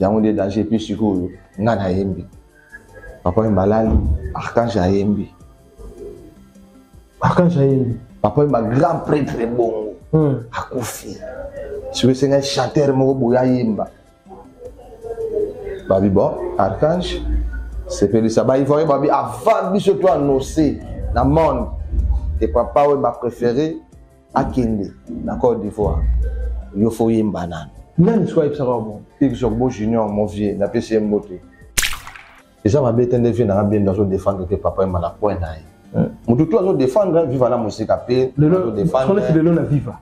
Yango nde danger. Puis sikoyo nga nayembi, papa Wemba alali, Archange ayembi. Archange ayembi. Papa Wemba, grand prêtre bongo, akufi. Sikoyo esengai chanteur moko boye ayemba. Babi bon, Archange sepelisa baivoirien. Babi avant biso to annonce na monde ke papa Wemba préféré akende na Côte d'Ivoire, yo fo yemba nano. Nani sikoyo ayebisaka bon? Xogbo Junior, mon vieux, napesi ye mbote. Eza mabe te nde vieux nanga bien azodéfendre mpe papa Wemba na point na ye. Motu tu azodéfendre Viva la Mosika mpe. Lelo na Viva,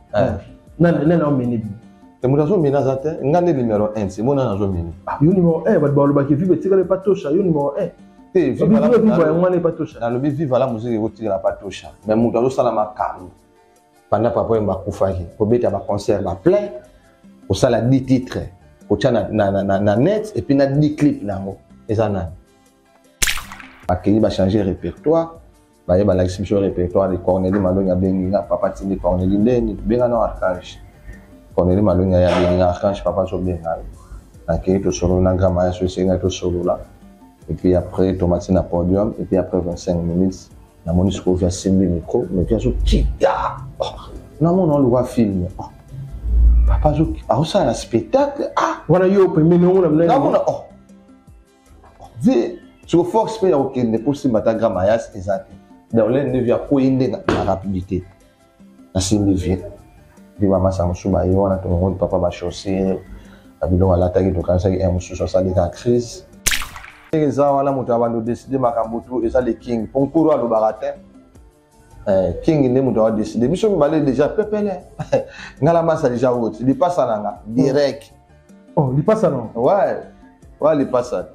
nani nani aomene bino? Te, moto azomina aza te. Nga nde numéro 1, se mo nani azomina. Yo numéro 1, bato balobaki Viva etikala epa Tosha, yo numéro 1. Te. Viva yango wana epa Tosha. Nalobi Viva la Mosika ekotikala pa Tosha, mais moto azosala makambo pendant papa Wemba akufaki, kobeta baconcert baplein, kosala 10 titres, kotia na net et puis na 10 clip na yango, eza nani? Bakei bachange répertoire, baye balakisi biso répertoire de Cornélie Malongi. Abengi nga, papa tindi Cornélie ndeni tobenga na Archange. Cornélie Malongi aye, abengi nga: "Archange, papa azobenga yo." Nakei, tosolola na grand maestro, esengai tosolola. Et puis après tomati na podium et puis après 25 minutes namoni sikoyo vi asimbi micro, mais vi azokita, namona oluka film, oh, papa azosala na spectacle. Ah. Wana yo pembeni ongo na namona, oh vi siko force mpe ya kokende mpo simba ata grand mayas eza te. Donc le nde vi akwei nde na rapidité, nasimbi vie mpe bamasa mosusu baye wana, tomongoni papa bachaussure, babiloko alataki, tokanisaki un mosusu asali kaka crise. Ndenge eza wana, moto abandi odécider makambo tu eza le king, mpo nkuru alobaka te. King nde moto awadécider. Biso mibale déjà pepele, nga na masa déjà oti lipasa na nga direct. Oh, lipasa no? Ouais, lipasa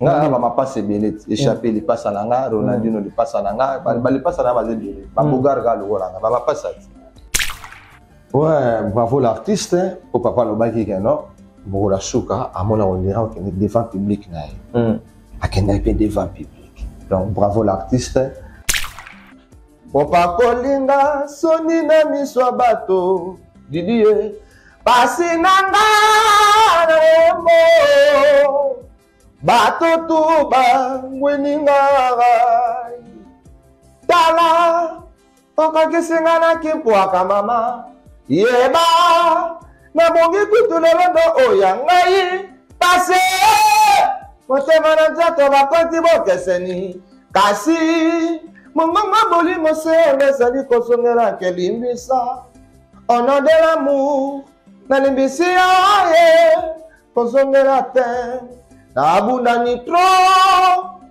nga na bamapasa ebele ti échappé. Lipasa na nga Ronaldino, lipasa na nga balipasa na nga baza ebele, babogar kaka lokola nga bamapasa ti. Ouais, bravo l'artiste, po papa alobaki ke non, mokolo asuka amona ondira okende devant public na ye, akendaki mpe devant public. Donc bravo l'artiste. Popa kolinga soni na miso ya bato, Didie pasi na nga na yembo, bato tu bangweni ngai. Tala, okakisi nga na kipwaka, mama yeba nabongi kutu lelo ndo oya ngai pasi motema na nzoto bakoti bokeseni, kasi mongongo bolingo sembe ezali kozongela kelimbisa. Au nom de l'amour nalimbisi yo ye, kozongela te, nabundani trop,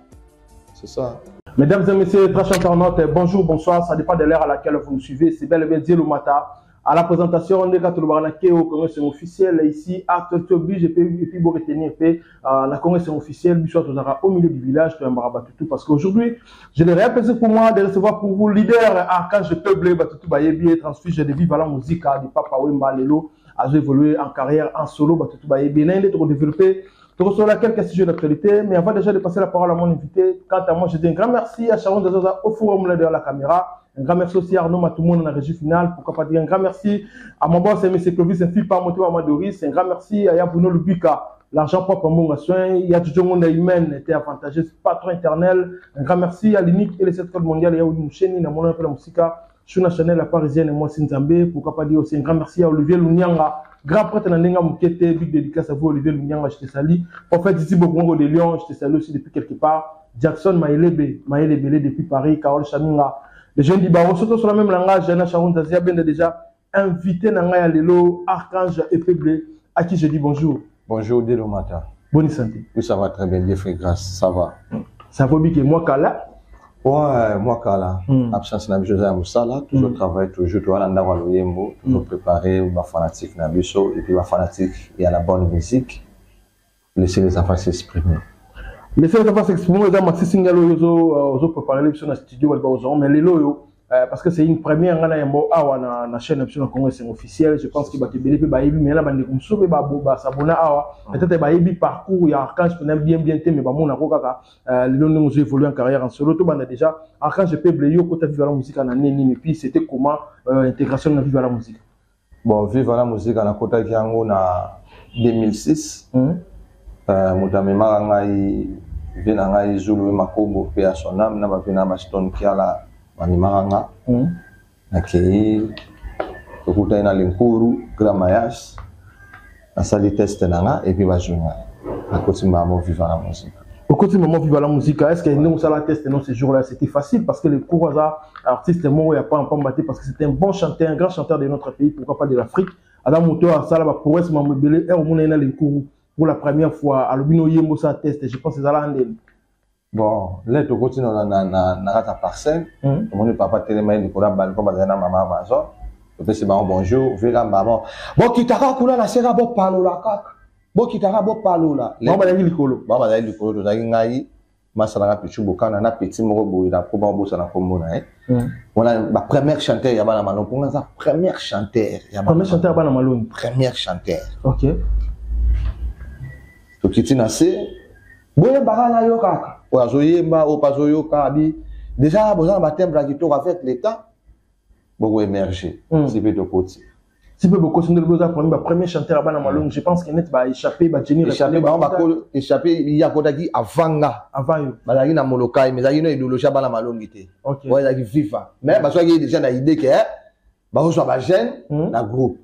c'est ça. Mesdames et messieurs, très chers internautes, bonjour, bonsoir, ça dépend de l'heure à laquelle vous nous suivez. C'est bel et bien Dieu le matin. À la présentation, on est au Congrès officiel ici, actualité oblige, et puis bon retenir, et la Congrès officiel, soit au milieu du village, tout, parce qu'aujourd'hui, j'ai le réel plaisir pour moi de recevoir pour vous leader Archange Peuple, batutu bayebi, transfuge de Viva la Musica, de Papa Wemba, Lelo, a évolué en carrière en solo, batutu bayebi, n'a développé sur quelques sujets d'actualité. Mais avant déjà de passer la parole à mon invité, quant à moi, je dis un grand merci à Sharon Dezoza au four derrière la caméra. Un grand merci aussi à Arnaud Matoumoun dans la régie finale. Pourquoi pas dire un grand merci à mon boss, M. Clovis, un fils par Moto Doris. Un grand merci à Yabuno Lubika, l'argent propre Monga Soin. Il y a Djongo Naimen, était avantageux, patron éternel. Un grand merci à l'unique et les sept codes mondial, Yaoudi Moucheni, Namona la Moussika, Shuna Chanel, la parisienne, et moi, Sinzambe. Pourquoi pas dire aussi un grand merci à Olivier Lunyanga, grand prêtre Nandenga Moukete, big dédicace à vous, Olivier Lunyanga, je te salue. Prophète ici, Bokongo de Lyon, je te salue aussi depuis quelque part. Jackson Maelebe, Maelebele depuis Paris, Carole Chaminga, les jeunes du barreau, surtout sur le même langage, Jana Sharon Zazia Bende déjà invité Nangaya Lelo, Archange Epeblé, à qui je dis bonjour. Bonjour, dès le matin. Bonne santé. Oui, ça va très bien, Dieu fait grâce, ça va. Ça va bien que moi, Kala. Ouais, moi, Kala. Absence na biso ya mosala, toujours travailler, toujours toi na ndako ya loyembo, toujours préparer ba fanatique na biso et puis ba fanatique ya la bonne musique. Laissez les enfants s'exprimer. Laissez les enfants s'exprimer, eza maxi single oyo ozo préparer biso na studio bato bakozongo, mais lelo oyo, parce que c'est une première nga na yambo awa na chaîne na biso na Congo c'est officiel. Je pense que bato ebele mpe bayebi, mais na bandeko mosusu mpe basabona awa, peut-être bayebi parcours ya Archange mpena bien bien te, mais bamonako kaka lelo ndenge ozo évoluer en carrière en solo. Tobanda déjà, Archange Peuple, yo kota Viva la Musique na nini, et puis c'était comment intégration na Viva la Musique? Bon, Viva la Musique nakotaki yango na 2006. Moto amemaka ngai, vieux na ngai Zulu Makobo, mpe ya son âme, na bavieux na Baston Kiala bamemaka nga. Nakei, tokutani na Lenkuru Grand Mayas, nasali test na nga et puis bazwi ngai, nakoti mbala Viva la Musique. Okoti maman Viva la Musique. Est ce que ndenge osala test non, ce jour là c'était facile? Parce que le cours aza artiste moko ya pas pamba te, parce que c'est un bon chanteur, un grand chanteur de notre pays, pourquoi pas de l'Afrique. Aza moto asala baprouesse mambo ebele. Ere omona ye na Lenkuru pour la première fois, alobi no yembo, sa test, je pense ezala ndeni. Bon, le tokoti na kati ya parcelle, tomoni papa telema ye likolo ya balcon, bazali na mama Amazon. Topesi bango bonjour, veka mama, bokitaka kuna na seka, bopalola kaka, bokitaka, bopalola. Bango bazalaki likolo? Bango bazali likolo. Tozalaki ngai, masalanga Pichu Bokana na petit moko boye na po bango bosana nkombo na ye wana. Bapremière chanteur ya bana Malongi, mponga aza première chanteur ya Premier chanteur ya bana Malongi. Première chanteur. Ok. Tokiti na se, boyembaka na yo kaka, oyo azoyemba, oyo mpe azoyoka. Abi déjà boza na batimbre ya kitoko, avec le temps bokoémerge. Si mpe tokoti. Si mpe bokosi nde lobi oza parmi bapremier chanteur ya bana Malongi. Je pense que net baéchappé, bajenny. Échappé, bango bako échappé, ye akotaki avant nga. Avant yo. Bazalaki na Molokai, mais ezalaki no idéologie ya bana Malongi te. Oyo ezalaki Viva, mais bazwaki déjà na idée ke bazozwa bajeune na groupe.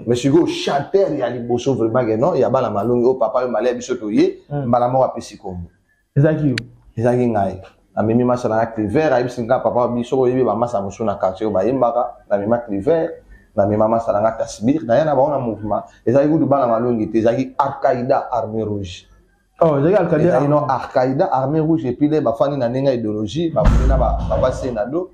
Mais sikoyo chanteur ya liboso vraiment ke non ya bana Malongi, oyo papa oyo malia biso toye, mbala moko apesi kombo. Ezalaki yo? Ezalaki ngai. Namemi masa na nga Cliver, ayebisi nga papa biso oyebi bamasa mosusu na quartier oyo bayembaka. Namema Cliver, namema masa na nga Tasbir, naya na bango na mouvement. Ezalaki kutu bana Malongi te, ezalaki Alkaïda Armée Rouge. Oh, ezalaki Alkaïda. Ezalaki no Alkaïda Armée Rouge. Et puis le bafandi na ndenge ya idéologie, babule na bapasi na do,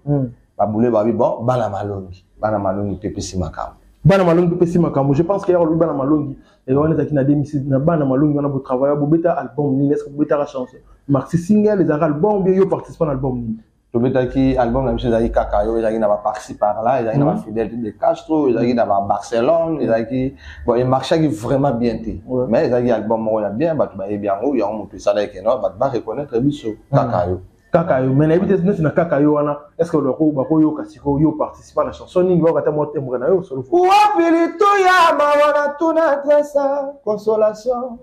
babule, babi bon, bana Malongi, bana Malongi mpe epesi makambo. Bana Malongi mpe epesi makambo. Je pense que ya olobi bana Malongi wana ezalaki na 2006. Na bana Malongi wana botravaille, bobeta album nini? Est ce que bobetaka chanson maxi single, ezalaka album bien? Yo participa na album nini? Tobetaki album na biso ezalaki kaka yo, ezalaki na baparci par là, ezalaki na bafidèle de Castro, ezalaki na babarcelone. Ezalaki bon, emarchaki vraiment bien te, mais ezalaki album moko ya bien, bato bayebi yango. Yango moto esalaki no bato bareconnaître biso, kaka yo. Kaka yo. Mais nayebi te neti na kaka yo wana, est ce que bakoyoka sikoyo yo participa na chanson nini? Bayoka ata mwa timbre na yo solo. Wapi lituya mawa na tuna adresse consolation,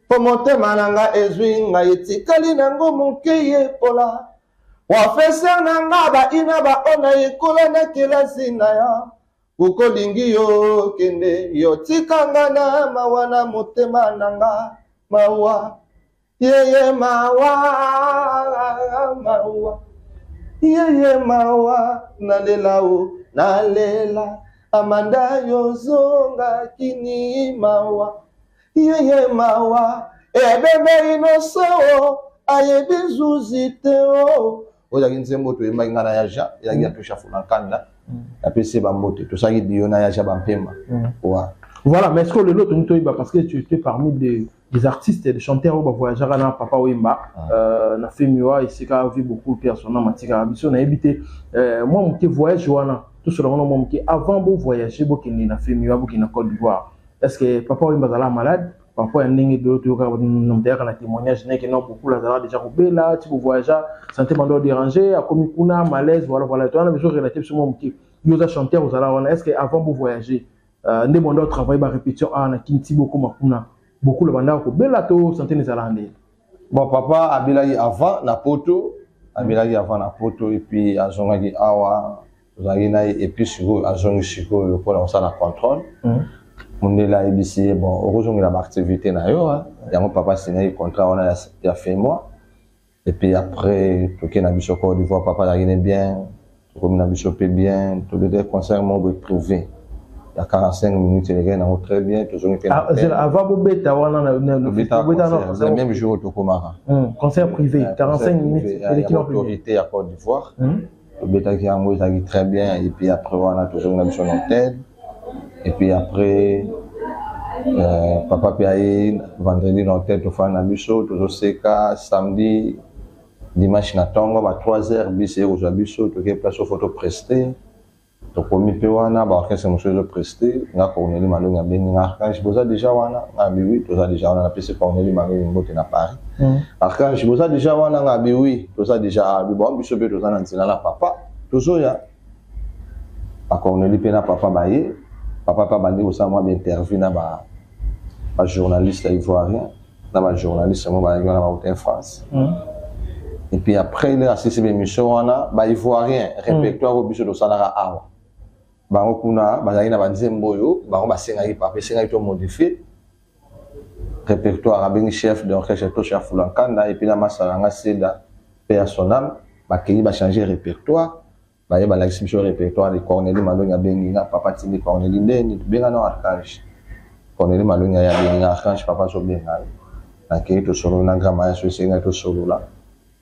mpo motema na nga ezwi ngai, etikali nango moke yepola professeur na nga baina baona ekola na kelasi na yo, kokolingi yo kende yo tikanga na mawa na motema na nga, mawa yeye, mawa, mawa yeye, mawa, nalela o nalela Amanda, yozonga kini, mawa yeye, mawa ebebe inoso o ayebi zuzi te o. Oyo ezalaki nzembo toyembaki ngai na ya Jean, ezalaki ya Tusha Fulankanda, napesi ye bambote. Tosalaki dio na ya Jean Bampemba wa. Voilà, mais est ce que lelo tolingi toyeba, parce que tu étais parmi des artistes, des chanteurs oyo bavoyageaka na papa Wemba na Femua, esika vi beaucoup persona matikaka biso, nayebi te mwa moke voyage wana tosola wana mwa moke. Avant bovoyage, bokende na Femua, bokende na Côte d'Ivoire, est ce que papa Wemba azalaka malade? Par rapport ya ndenge lelo toyokaka moto ayaka na témoignage neke non, Bokula azalaka déjà kobela ti bovoyagea, santé bando déranger, akomi kuna malaise. Voilà, voilà, towana biso relate biso mwa moke. Yo oza chanteur, ozala wana, est ce que avant bovoyager, nde bando otravaille barépétition awa na Kini ti bokoma kuna, Bokula bandaka kobela to santé ezalaka ndenge? Bon, papa abelaki avant na poto, abelaki avant na poto et puis azongaki awa, tozalaki na ye. Et puis sikoyo azongi sikoyo mpona kosala contrôle, mondele ayebisi ye bon, okozongela baactivité na yo. Yango papa asignaki contrat wana ya Femua. Et puis après toke na biso Côte d'Ivoire, papa azalaki ne bien, tokomi na biso mpe bien, tobetaki concert moko boye privé ya 45 minutes, elekaki nango très bien, tozongi mpe. Avant bobeta wana? Le même jour tokomaka. Concert privé 45 minutes eleki? Autorité ya Côte d'Ivoire, tobetaki yango, ezalaki très bien. Et puis après wana tozongi na biso na hôtel. Et puis après papa mpe aye vendredi na hôtel, tofanda na biso, tozoseka. Samedi, dimanche na ntongo ba 3 heures, bus eye kozwa biso, toke place oyo faut topreste. Tokomi mpe wana, baorchestre mosusu ezopreste. Nga Corneli Malongi abengi nga: "Archange, boza déjà wana?" Nga abi: "Oui, toza déjà wana." Napesi Corneli Malongi mbote na Paris. "Archange, boza déjà wana?" Nga abi: "Oui, toza déjà." Abi: "Bon, biso mpe toza na nzela na papa, tozoya." Bacorneli mpe na papa baye, papa mpe abandi kosala mwa bainterview na ba Bajournaliste ivoirien na bajournaliste yango bazalaki wana, bauta France. Et puis après le asilisi baémission wana, baivoirien, répertoire oyo biso tosalaka awa, bango kuna bazalaki na banzembo oyo bango basengaki. Papa esengaki tomodifie répertoire. Abengi chef d'orchestre Tosha Fulankanda et puis na masala nga Seda, mpe ya sonam. Bakei, bachange répertoire, baye balakisi biso répertoire de Cornélie Malongi. Abengi nga, papa tindi Cornélie ndeni tobenga na Archange. Cornélie Malongi aye, abengi nga: "Archange, papa azobenga yo." Nakei, tosolola na grand maestro, esengaki tosolola.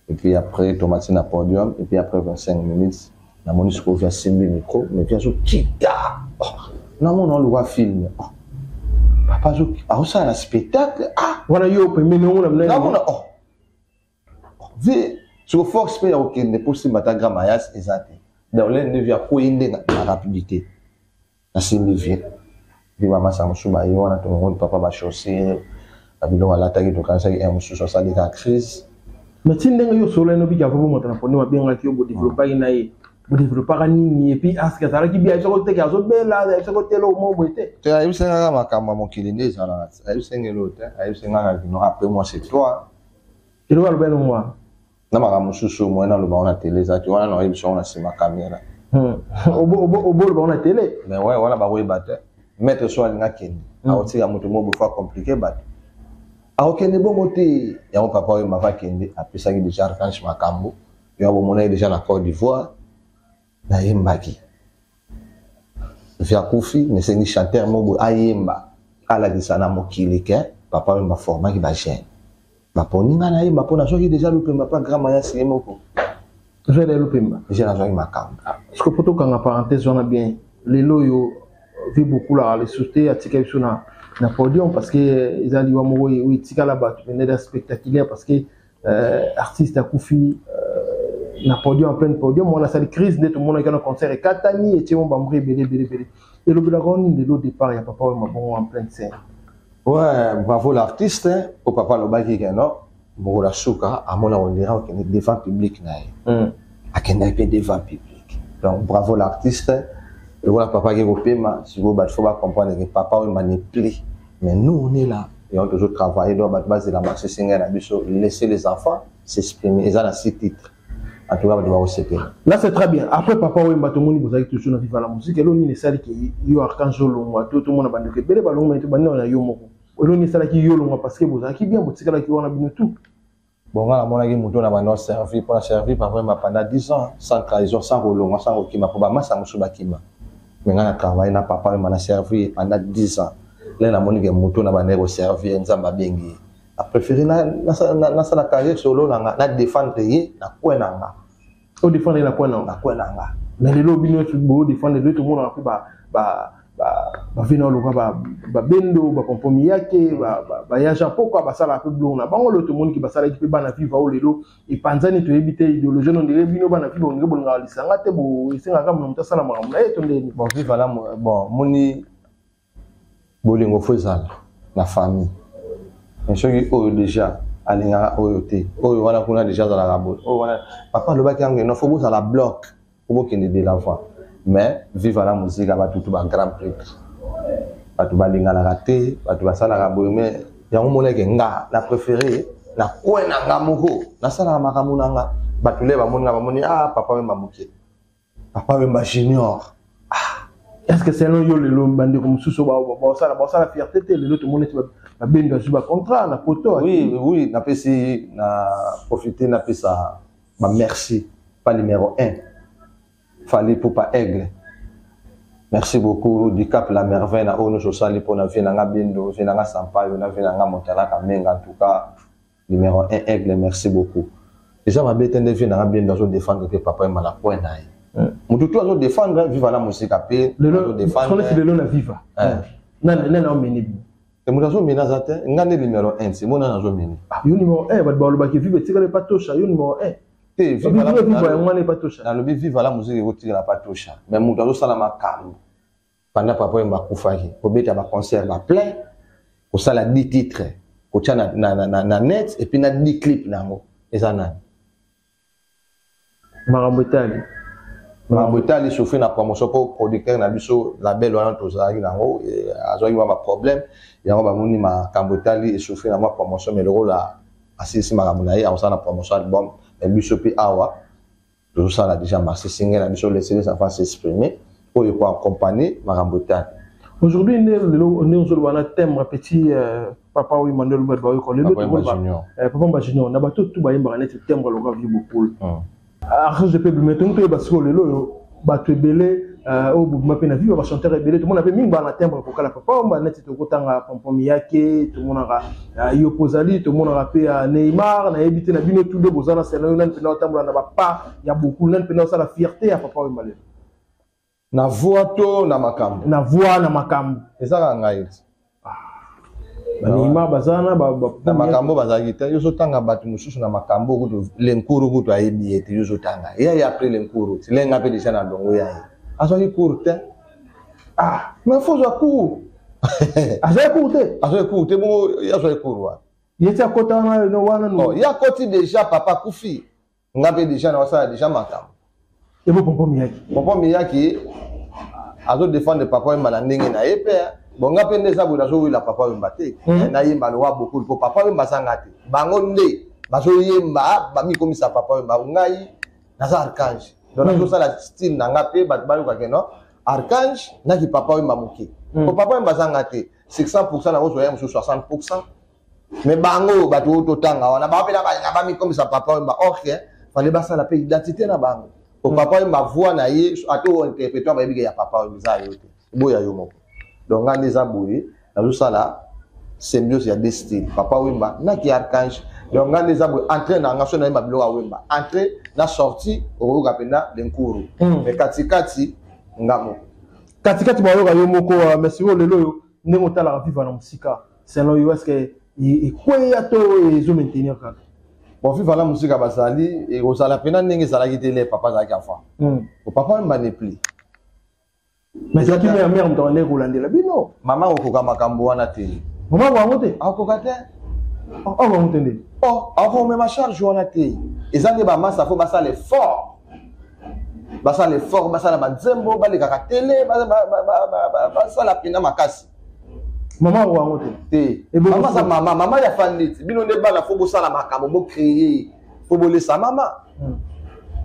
Et puis après tomati na podium. Et puis après 25 minutes, namoni sikoyo vieux asimbi micro, mais vieux azokita. Oh, namona oluka film. Oh, papa azosala na spectacle. Ah, wana yo pembeni ongo na namona, oh, vieux siko force mpe ya kokende mpo simba ata grand mayas eza te. Donc le nde vieux akwei nde na rapidité. Nasimbi vieux, vieux bamasa mosusu baye wana, tomongoni papa, bachaussure, babiloko alataki, tokanisaki un mosusu asali ka crise. Mais ti ndenge yo solo eno biki avo bomata na podium, abengaki yo, bodéveloppaki na ye, bodéveloppaka nini? Et puis aske azalaki bien soko teke azobela soko tele omo boye te? Te, ayebisengaka makambo ya mokili nde ezalaka. Ayebisengeli te, ayebisengaka kino après moi c'est toi. Eloko aloba elongo wana? Na makambo mosusu moye naloba ngo na tele eza te. Wana na oyebisa ngo na nsima caméra. Oboloba ngo na tele? Mais ouais, wana bakoyeba te. Maître so alinga akende, akotika moto mo bofa compliqué bato, akokende bongo te. Yango papa oyo mava akende, apesaki déjà Archange makambo yo bomonaki déjà na Côte d'Ivoire. Nayembaki, vieux akufi, nesengi chanteur mo boye ayemba, alakisa na mokili ke papa oyo baformaki bajeune. Baponi nga nayemba mpo nazwaki déjà lupemba mpa grand mayasi ye moko. Ozwaki lupemba? Déjà nazwaki makambo. Parce que po tokanga parenthèse wana bien, lelo oyo vieux bokulaka lisusu te, atika biso na podium, parce que eza liwa moko oyo etikala bato pene spectaculaire, parce que artiste akufi na podium, en pleine podium wana, asali crise nde tomonaki wana, concert ekatani, etie mo bambri ebele ebele ebele. Elobelaka nini lelo, départ ya papa oyo mabongo en pleine scène? Ouais, bravo l'artiste. O papa alobaki ke non, mokolo ya suka amona ondira okende devant public na ye. Akendaki mpe devant public. Donc bravo l'artiste. Lokola papa ake kopema sikoyo, bato faut bacomprendre ke papa oyo n'est plus, mais nous on est là et on toujours travailler. Donc bato bazela marché singai na biso, laisser les enfants s'exprimer. Eza na six titres. En tout cas bato bakosepela. Là c'est très bien. Après papa oyo, bato moni bozalaki toujours na Viva la Musique. Elo nini esalaki yo Archange olongwa? To tomona bandeko ebele balongwa te, banina na yo moko. Elo nini esalaki yo olongwa? Parce que bozalaki bien, botikalaki wana bino tout. Bon, nga namonaki moto na bando servi mpona servi papa pendant 10 ans sans trahison, sans kolongwa, sans kokima, mpo bamasa mosusu bakima. Mais nga na travaille na papa oyo na servi pendant 10 ans. Le namoni ke moto na bandaki koservir, Nzambe abengi ye, apréféré nasala carrière solo na nga, na défendre ye na coin na nga. Odéfendre ye na coin na Na coin na nga. Mais lelo bino bodéfendre, lelo tomonaka mpe bavieux na oloka, babendo, bapompomi yake, baya Jean Pokwa, basalaka mpe biloko na bango. Lelo tomoniki basalaki mpe bana Viva oyo lelo epanzani, toyebi te idéologie no ndenge bino bana Viva ndenge bolingaka lisanga te, esengaka moto asala makambo na ye to ndeni. Bon, Viva la, bon, moni bolingo faut ezala na famille, mais soki oyo déjà alingaka oyo te, oyo wana kuna déjà azalaka boye, oyo wana papa alobaki yango eno, faut bozala bloc po bokende de l'avant. Mais Viva la Musique, bato tu bagrand prêtre, bato balinganaka te, bato basalaka boye. Mais yango moneke nga na préféré na coin na nga moko, nasalaka makambo na nga. Bato le bamoni nga, bamoni: "Ah, papa Wemba moke, papa Wemba junior." Est ce que selon yo lelo bandeko mosusu basala fierté te? Lelo tomoni eti babendo azwi bacontrat na poto. Oui, napesi na profite, napesa bamerci pa numéro 1 Fally Ipupa Aigle. Merci beaucoup du Cap la Merveille na oyo nyonso osali mpona vieux na nga Bendo, vieux na nga Sampayo, na vieux na nga Montanaka Menga. En tout cas numéro 1 Aigle, merci beaucoup. Eza mabe te nde vieux na nga Bendo azodéfendre mpe papa Wemba na point na ye. Motu tu azodéfendre Viva la Mosika mpe. Lelo na Viva nani aomene bino? Moto azomene aza te, nga nde numéro 1 ti mona nazomene. Yo numéro 1, bato balobaki Viva etikala epa Tosha, yo numéro 1. Te. Viva yango wana epa Tosha. Nalobi Viva la Musique ekotikala pa Tosha, mais moto azosala makambo pendant papa oyo bakufaki, kobeta baconcert baplein, kosala 10 titres, kotia na net et puis na 10 clip na yango, eza nani? Makambo etali. Makambo etali souffrir na promotion mpo producteur na biso, label wana tozalaki nango, azwaki mwa baproblème. Yango bamoni makambo etali esouffrir na mwa promotion, mais lokola asilisi makambo na ye, akosala na promotion album. Mais biso mpe awa tozosala déjà maxi single na biso, Laisser les enfants s'exprimer, oyo ekoaccompagne makambo etali. Aujourd'hui nde lelo nde ozoloba na thème petit papa oyo mande oloba bayoka lelo. Papa Wemba Junior. Papa Wemba Junior na bato tu bayembaka neti timbre loka vieux Bokul. Arrange mpe bime tongi toyeba sikoyo lelo oyo bato ebele oyo bobima mpe na viva, bachanteur ebele tomona mpe mingi baa na timbre kokala papa Wemba, neti tokotanga Pompon Miyake, tomonaka yo pozali, tomonaka mpe Neymar. Nayebi te na bino tu nde boza na sena oyo, nani mpena otambola na bapa ya Bokul, nani mpena osala fierté ya papa Wemba lelo? Na voix to na makambo? Na voix, na makambo. Ezaka ngai ti. Baneymar baza na na makambo bazalaki te. Yo ozotanga bato mosusu na makambo kutu Lenkuru kutu ayebi ye te. Yo ozotanga ye ye après Lenkuru ti lenga mpe déjà na longo ya ye azwaki cours te. Ah. Mais faut ozwa cours. Azwaki cours te? Azwaki cours te. Bongo ye azwaki cours wana? Ye ti akota wana wana. Oh, ye akoti déjà, papa akufi, nga mpe déjà naosala déjà makambo. Ebo Pompon Miyaki? Pompon Miyaki azodefendre papa Wemba na ndenge na ye mpe. Bon, nga mpe nde eza boye, nazowela papa Wemba te. Nayemba lowa Bokul mpo papa Wemba azanga te. Bango nde bazoyemba, bamikomisa papa Wemba. Ngai naza Archange, donc nazosala style na nga mpe bato bayokake no Archange naki papa Wemba moke, po papa Wemba azanga te 600, nakozwa ye mosusu 60. Mais bango bato oyo totanga wana, bango mpe na balinga bamikomisa papa Wemba, or que fallait basala mpe identité na bango, po papa Wemba, voix na ye, ata oyo interprétoire, bayebi ke ya papa Wemba eza yo te, boya yo moko. Donc nga nde eza boye, nazosala symbiose ya deux styles, papa Wemba naki Archange. Donc nga nde eza boye, entrée na nga so nayemba biloko ya Wemba, entrée na sortie okoyoka mpenza Lenkuru, mais katikati nga moko. Katikati bayoka yo moko. Mais sikoyo lelo oyo, ndenge otalaka viva na mosika, selon yo, est ce que ekweya to ezomaintenir kaka? Bon, viva na mosika bazali ekozala mpena ndenge ezalaki te le papa azalaki avant. Papa Wemba n'est plus. Mais ezalaki mare mare moto abandaki kolandela bino. Mama akokoka makambo wana te. Mama bango te? Akokoka te. Oh, bango te nde? Oh, akomema charge wana te. Eza nde bamasa, faut basala effort, basala effort, basala banzembo, balekaka tele, basala mpena makasi. Mama yango te? Te, mama aza mama, mama ya fandi ti. Bino nde bana, faut bosala makambo, bocréer, faut bolesa mama.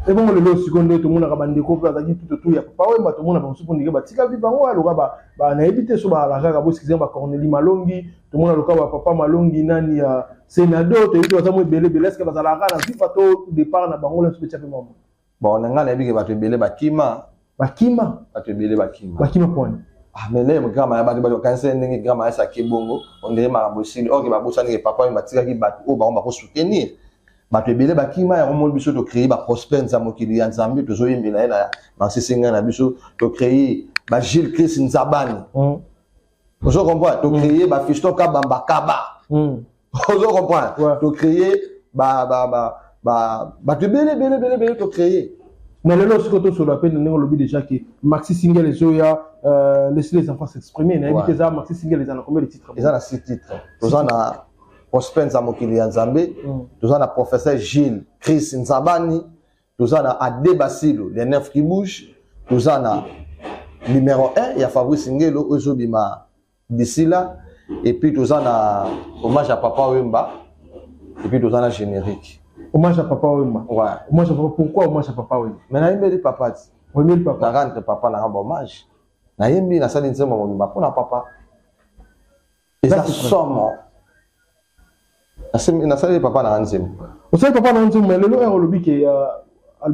Ebongo lelo sikoyo nde tomonaka bandeko mpe bazalaki tutotu ya papa Wemba, tomona bango mpo ndenge batika vi bango aloka, nayebi te so bazala kaka bosikisa bacorneli Malongi, tomona loka bapapa Malongi nani ya Senado, toyebi te baza mo ebele ebele. Est-ce bazalaka na viva to départ na bango nyonso betia mpe mama? Bon, na ngai nayebi ke bato ebele bakima. Bakima? Bato ebele bakima. Bakima pwani? Ah, mais leye grand maya, bato bakanisa ndenge grand maya asaki bongo, ondire makambo esili, or babosani ke papa oyo batikaki bato oyo bango bakosoutenir. Bato ebele bakima. Yango moni biso tocréer baprosper nza mokili ya Nzambe, tozoyembela ye na masisi ngai na biso, tocréer bagilles Chris Nzabani. Ozo comprendre? Tocréer bafiston Kabamba Kaba. Ozo comprendre? Tocréer bato ebele ebele ebele ebele, tocréer. Mais lelo sikoyo tosolola mpe ndenge olobi déjà ke maxi single ezoya, Laisser les enfants s'exprimer. Nayebi te, eza maxi single eza na combien de titres? Eza na six titres. Toza na Prosper Nza mokili ya Nzambe, toza na professeur Gilles Chris Nzabani, toza na Ade Basilo, les neuf qui bouge, toza na numéro 1 ya Fabrice Ngelo oyo ezobima d'ici là, et puis toza na hommage à papa Wemba, et puis toza na générique. Hommage à papa Wemba? Ouais. Hommage à papa, pourquoi hommage à papa Wemba? Mais nayembeli papa ti. Oyembeli papa? Na rendre papa na rendre hommage, nayembi, nasali nzembo mobimba mpona papa. Eza somo, nasaleli papa na nzembo. Osali papa na nzembo. Mais lelo ere olobi ke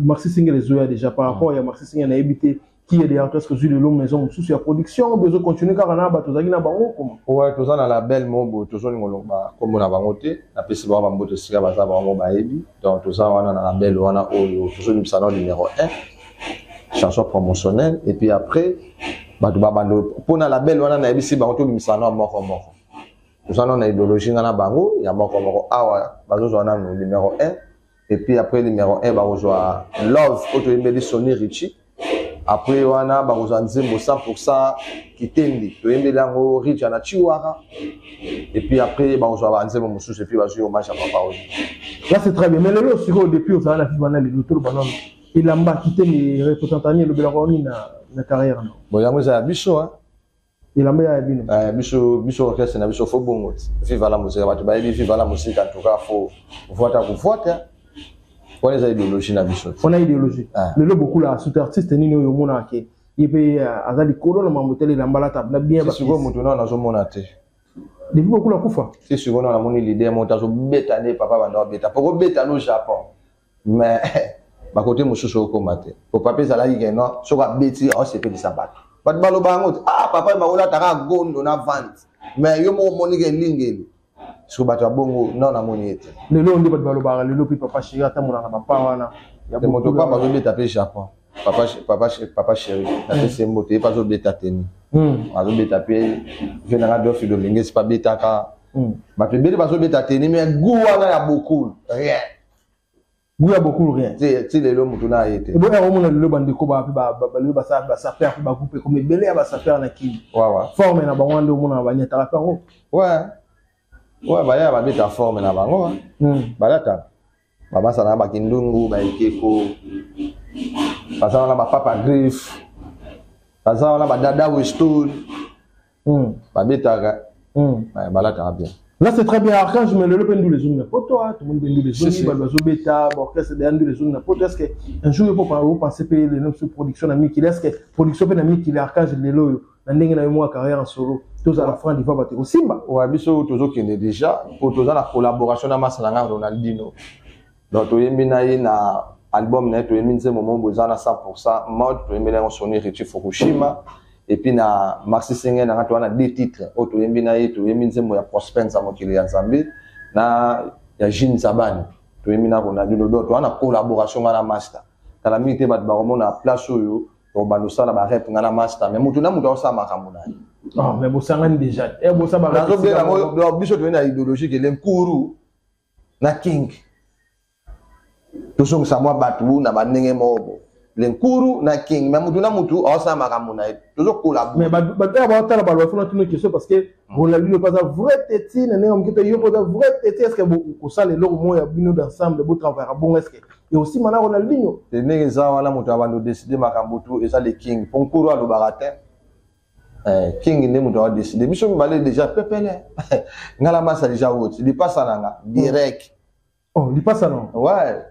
maxi single ezoya déjà, par rapport ya maxi single, nayebi te qui est derrière toi. Est-ce que ozwi lelo maison mosusu ya production obi ozocontinue kaka na bato ozalaki na bango? Koma? Ouais, toza na label moko boye, tozolinga oloba nkombo na bango te. Napesi bango bambote esika baza, bango bayebi. Donc toza wana na label wana oyo tozobimisa na numéro 1, chanson promotionnelle, et puis après bato babando mpona label wana. Nayebisi bango tobimisa na moko moko. Toza nano na idéologie nga na bango ya moko moko. Awa bazozwa nanu numéro 1, et puis après numéro 1 bakozwa Love oyo toyembeli Sony Richie. Après wana bakozwa nzembo 100 Kitendi, toyembeli yango Richa na Chiwara, et puis après bakozwa banzembo mosusu, et puis bazwi hommage ya papa oyo. Là, c'est très bien. Mais lelo sikoyo, depuis ozala na viva na lelo, toloba nano. Elamba kitenge représentani elobelaka nini na carrière na? Bon, yango eza ya biso. Elamba ya bino. Biso orchestre na biso, fo bongo Viva la Musica, bato bayebi Viva la Musica. En tout cas, fo voata kovoata wana eza idéologie na biso. Wana idéologie. Lelo bokula surtout artiste nini oyo omonaka ke ye mpe aza likolo na mambo tele, elamba alata na bien? Sikoyo moto nano nazomona te. Depuis bokula kufa. Si, sikoyo nano namoni leader moto azobeta nde papa banda abeta, po kobeta no Japon, mais bakote mosusu okóma te, po papa ezalaki ke non, soki abeti aosepelisa bato, bato baloba yango te: "Ah, papa bakolataka gondo na vente." Mais yo moko omoniki elingeli soki bato ya bongo non, namoni ye te. Lelo nde bato balobaka lelo mpe papa chéri atambolaka bapa wana. Moto papa azobeta mpe Japon, papa chéri napesi ye mbote, ye mpe azobeta teni, azobeta mpe vie nanga Dofi Dominguez mpe abetaka. Bato ebele bazobeta teni, mais gu wana ya beaucoup, rien. Goût ya beaucoup, rien. Ti lelo motu na ye te. Ebo omona lelo bandeko balelo basapeur mpe bagroupe ekomi ebele ya basapeur na Kini. Forme na bango wana nde omona baniataka mpe yango. Ouais, baya babeta forme na bango, balataka babasala na bakindungu, baekeko baza wana, bapapa griffe baza wana, badada Weston babetaka, balataka bien. Là, c'est très bien. Archange, mais lelo mpe ndule ezongi na poto, tout le monde mpe ndule ezongi, bato bazobeta baorchestre deya, ndule ezongi na poto. Est ce que un jour yo mpo opense mpe lelo biso production na mikili, est ce que production mpe na mikili, Archange, lelo oyo na ndenge na yo mwa carrière en solo, tozala franc diva, bato ekosimba? Ouais, biso tozokende déjà, po toza na collaboration na masa na nga Ronaldino. Donc toyembi na ye na album na ye, toyembi nzembo moko eza na 100 mode, toyembi na yango Sony Richi Fukushima. Et puis na Maxi Senge na nga, toza na deux titres oyo toyembi na ye. Toyembi nzembo ya Prosper Nza mokili ya Nzambe na ya Jean Zabani, toyembi na Ronaldino. Donc toza na collaboration nga na master. Kala mingi te, bato bakomona place oyo tokobanda osala barep nga na master, mais motu na motu aosala makambo na ye. Oh, mais bosangani déjà. Nazobenga yango, biso toyei na idéologie kele Nkuru na King, tozongisa mwa bato na bandenge moko bo le Nkuru na King, mais mutu na mutu aosala makambo na ye, tozokola. Mais bato baotala, baloba fona tuna question, parce que Ronaldinho mpe aza vrai teti na ndenge moke te, yo mpe oza vrai teti. Est ce que kosala eloko moko ya bino d'ensemble, botravaillaka bongo, est ce que eosima na Ronaldinho? Te, ndenge eza wana, moto abanda odécider makambo tu eza le King, mpo Nkuru alobaka te. King nde moto aodécider. Biso mibale déjà pepele, nga na masa déjà oti lipasa na nga direct. Oh, lipasa no? Ouais,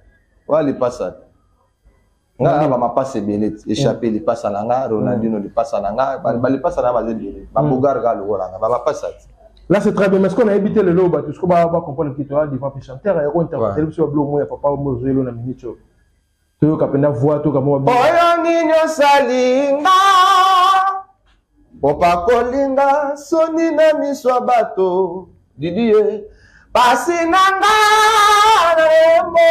lipasa nga na bamapasa ebele ti échappé lipasa na nga Ronaldino, lipasa na nga, balipasa na nga baza ebele, babogar kaka lokola nga, bamapasa ti. Là, c'est très bien. Mais ce qu'on a évité le lot, tout ce qu'on va comprendre que tu as devant chanteur, et on interprète biso biloko moko ya papa mozwelo na minute oyo. Toyoka mpenza voix, toyoka mwa. Oyo nini osalinga, opakolinga soni na miso ya bato, Didie, pasi na nga na yembo,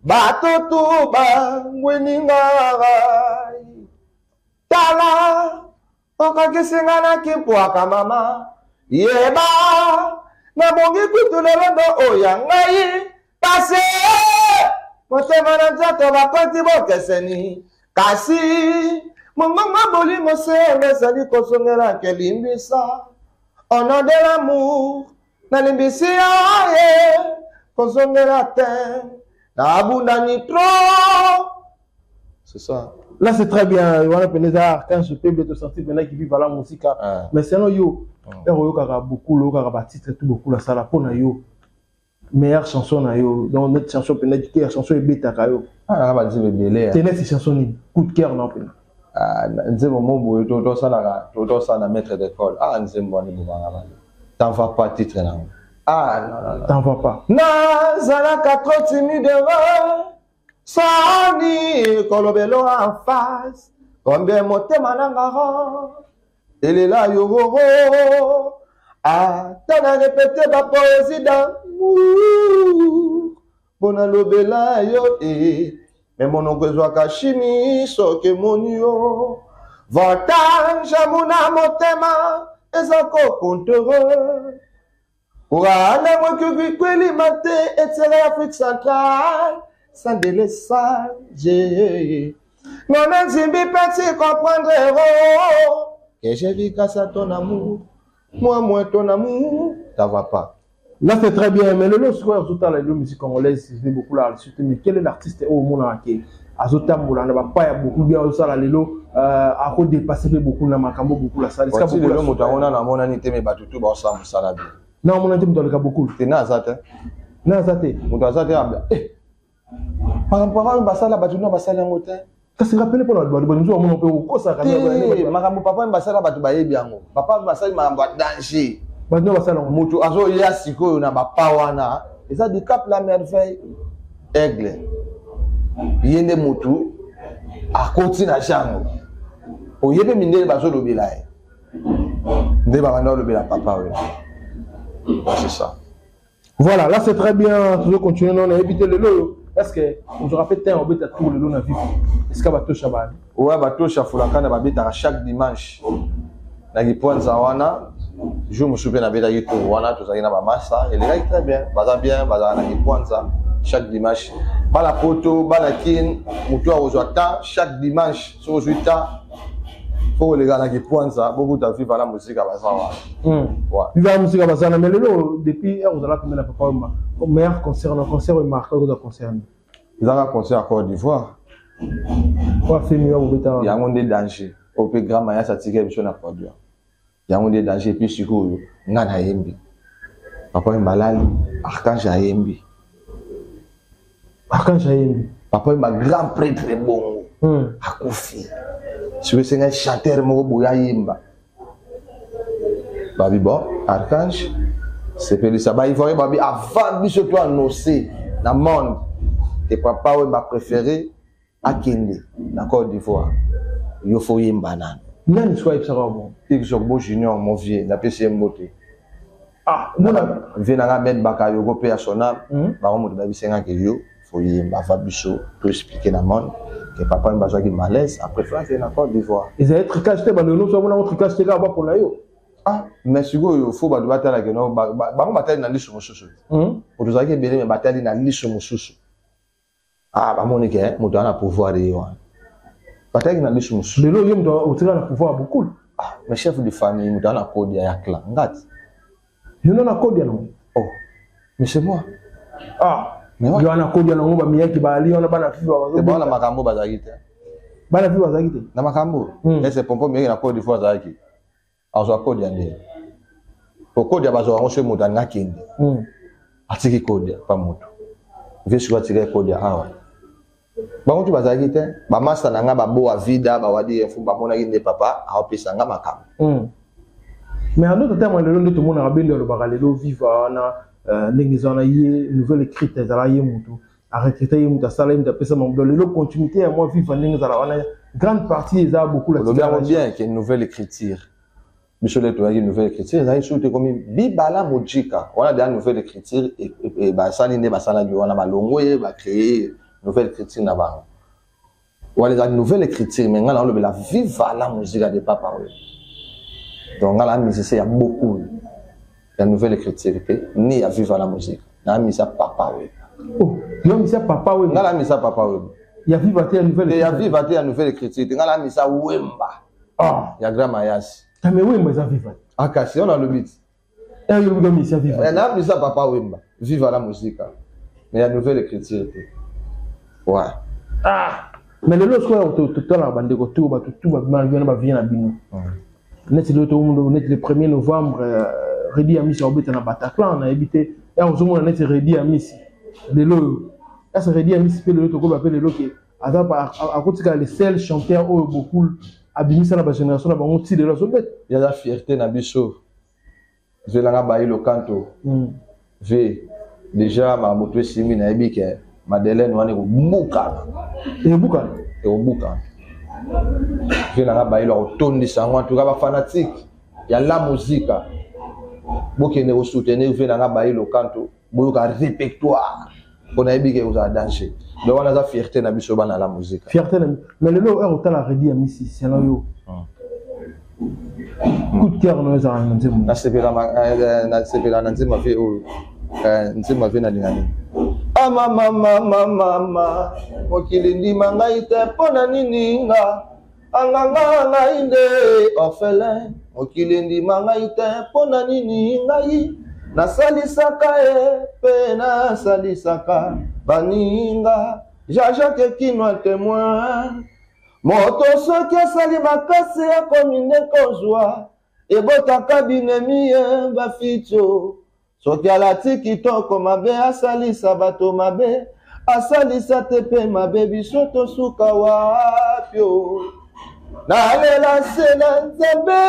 bato tu bangweninga ngai. Tala, okakisi nga na kimpwaka, mama, yeba nabongi kutu lelo ndo oya ngai kasi motema na nzoto bakoti bokeseni, kasi mongongo bolingo sembe ezali kozongela kelimbisa. Au nom de l'amour, nalimbisi yo ye, kozongela te, nabundani trop, c'est ça. Là, c'est très bien. Wana mpenza eza Archange Pembe, tosentir mpenza ki Viva la Musica. Mais selon yo, ere oyokaka beaucoup, oyokaka batitre tout beaucoup asala, mpo na yo meilleure chanson na yo, donc neti chanson mpenza ya chanson ebetaka yo? Nanga banzembo ebele. Te, neti chanson nini coup de cœur na mpenza? Nzembo mo boye tosalaka, tosala na maître d'école. Ah, nzembo wana ebomanga bale, T'en vas pas, titre nango. Ah non, non, non. T'en vas pas. Nazalaka trop timide, soni kolobelo en face, combien motema nanga elela yo, ata na répéter bapoésie d'amour mpo nalobela yo e, me monoko ezwaka chimi soki emoni yo, voltage amuna motema eza kokontere courant mokoki kwelima te, etiaka ya Afrique centrale sans délestage. Nona nzimbi petit comprendre que je vis grâce à ton amour, moi, moi, ton amour. Ça va pas. Là, c'est très bien. Mais lelo sikoyo azotala lelo musique congolaise, c'est beaucoup là surtout. Mais quel est l'artiste oyo omonaka ke azotambola na bapa ya beaucoup bien, azosala lelo akodépasser mpe beaucoup na makambo beaucoup asala? Esika Ti lelo moto yango nano amonani te, me bato tu baosala mosala bien. Na omona te moto aleka beaucoup. Te, na aza te. Na aza te. Moto aza te. Makambo papa basala, bato no basala yango te. Kasi rappele mpona bato bato mosusu bamona mpe okosaka. Te, makambo papa basala, bato bayebi yango. Papa basali makambo ya danger. Bato no basala yango. Moto azoya sikoyo na bapa wana eza du Cap la Merveille, Aigle. Ye nde motu akoti na jango, oyebi mindele bazolobela ye nde babanda olobela papa oyo, c'est ça. Voilà, là c'est très bien. Toujours continuer, non, on a évité le lot. Est-ce que on aura fait un obeta tour le lot na vie? Est-ce que batosha ba? Ouais, batosha fulaka na babetaka chaque dimanche na kipwanza wana. Jour mosusu mpe nabetaki tour wana, tozalaki na bamasa, elekaki très bien. Baza bien, bazalaka na kipwanza chaque dimanche. Bana Poto, bana Kin, motu akozwa temps chaque dimanche, soki ozwi temps, fo koleka na kipwanza, bokuta Viva la Mosika baza wana. Ouais. Viva la Musique bazana. Mais lelo, depuis heure ozala pembeni na papa Wemba, meilleur concert na concert oyo marqué oza concert? Ezaka concert ya Côte d'Ivoire. Oyo afemi ya kobeta wana. Yango nde danger oyo mpe grand mayasi atikaki biso na podium. Yango nde danger. Et puis sikoyo nga nayembi, papa oyo malali, Archange ayembi. Archange ayembi. Papa oyo grand prêtre bongo akufi, sikoyo esengai chanteur moko boye ayemba. Babi bon, Archange sepelisa baivoirien. Babi avant biso to annonce na monde ke papa oyo bapréféré akende na Côte d'Ivoire, yo fo yemba nano. Nani sikoyo ayebisaka bon? Xorbo Junior, mon vieux, napesi ye mbote. Ah, mona. Vieux nanga Ahmed Bakayoko mpe ya sonam. Bango moto bayebisengaki yo fo yemba ava biso to expliquer na monde ke papa oyo bazwaki malaise après France na Côte d'Ivoire. Ezali tricage te? Bandeko nyonso bamonango tricage te, kaka bapona yo. Ah, mais sikoyo fo bato batala ke no bango batali na liso mosusu. Po tozalaki ebele, me batali na liso mosusu. Ah, bamoni ke moto aza na pouvoir ye wana, batalaki na liso mosusu. Lelo yo moto otikala na pouvoir ya bokulu. Ah, mais chef de famille, moto aza na kodia ya clan ngati. Yo ndo na kodia nango. Oh, mais c'est moi. Ah. Mais ouais. Yo wana kodia nango, bamiyaki baali wana, bana fifa. Te, bana makambo bazalaki te. Bana fifa bazalaki te. Na makambo. Ese pompo miyaki na Côte d'Ivoire azalaki azwa kodia nde po kodia bazwa yango soki moto alingi akende. Atiki kodia pa moto vie, sikoyo atikaki kodia awa. Bango tu bazalaki te. Bamasta na nga baboa vida bawadi info, bamonaki nde papa aopesa nga makambo. Mais en autre terme, lelo nde tomonaka bendo alobaka lelo Viva wana, ndenge eza wana, ye nouvelle écrite ezala, ye motu arecruté, ye moto asala, ye moto apesa mambo. Lelo continuité ya mwa Viva ndenge ezala wana, grande partie eza beaucoup. Olobi yango bien ke nouvelle écriture, biso nde toyaki. Nouvelle écriture ezalaki soki te ekomi Bibala Mojika wana deya nouvelle écriture. Basali nde basalaki wana, balongo ye, bacréer nouvelle écriture na bango wana, eza nouvelle écriture. Mais ngai naolobela Viva la Musique de papa oyo. Donc ngai na musicien ya beaucoup ya nouvelle écriture te, ni ya Viva la Musique. Na musicien papa oyo. Oh, yo musicien papa oyo? Ngai na musicien papa oyo. Ya Viva te, ya nouvelle? Te, ya Viva te, ya nouvelle écriture te. Ngai na musicien Wemba. Ah. Ya grand mayasi. Mais Wemba eza Viva. Akasi oyo nalobi ti. Eh, yo yo musicien Viva? Na musicien papa Wemba, Viva la Musique, mais ya nouvelle écriture te, ouais. Ah, mais lelo sikoyo totalaka bandeko to bato tu babima na bavie na bino neti lelo tomondo, neti le 1er novembre, Redi Amisi aobeta na Bataclan. Nayebi te ya ozomona neti Redi Amisi lelo oyo. Ese Redi Amisi mpe lelo tokoba mpe lelo ke aza akotikala le seul chanteur oyo Bokul abimisa na bagénération na bango ti lelo azobeta. Yaza fierté na biso, zwelanga bayi lokanto. V déjà makambo to esimbi, nayebi ke Madeleine wana ekobukana. Ekobukana. Ekobukana. Ve nanga bayilo akotondisa yango. En tout cas, bafanatique ya la Musica, bokende kosoutenir ve nanga bayi lokanto, boyoka répertoire mpo nayebi ke kozala danger. Donc wana aza fierté na biso bana la Musique. Fierté na. Mais lelo oyo otala Redi ya Misi, sena yo coup de cœur no ezalaka na nzembo? Nasepela na nzembo ave oyo, nzembo ave nalinga nini? Amamamamamama, mokili ndima ngai te, mpo na nini nga anganga ngai nde orphelin? Mokili ndima ngai te, mpo na nini ngai? Nasalisaka ye mpe nasalisaka baninga. Jean-Jacques Kinwa témoin. Moto soki asali makasi akomi nde kozwa ebotaka binemi ye bafitio. Soki alati kitoko mabe asalisa bato mabe asalisa te mpe mabe biso tosuka wapi o. Nalela se na Nzambe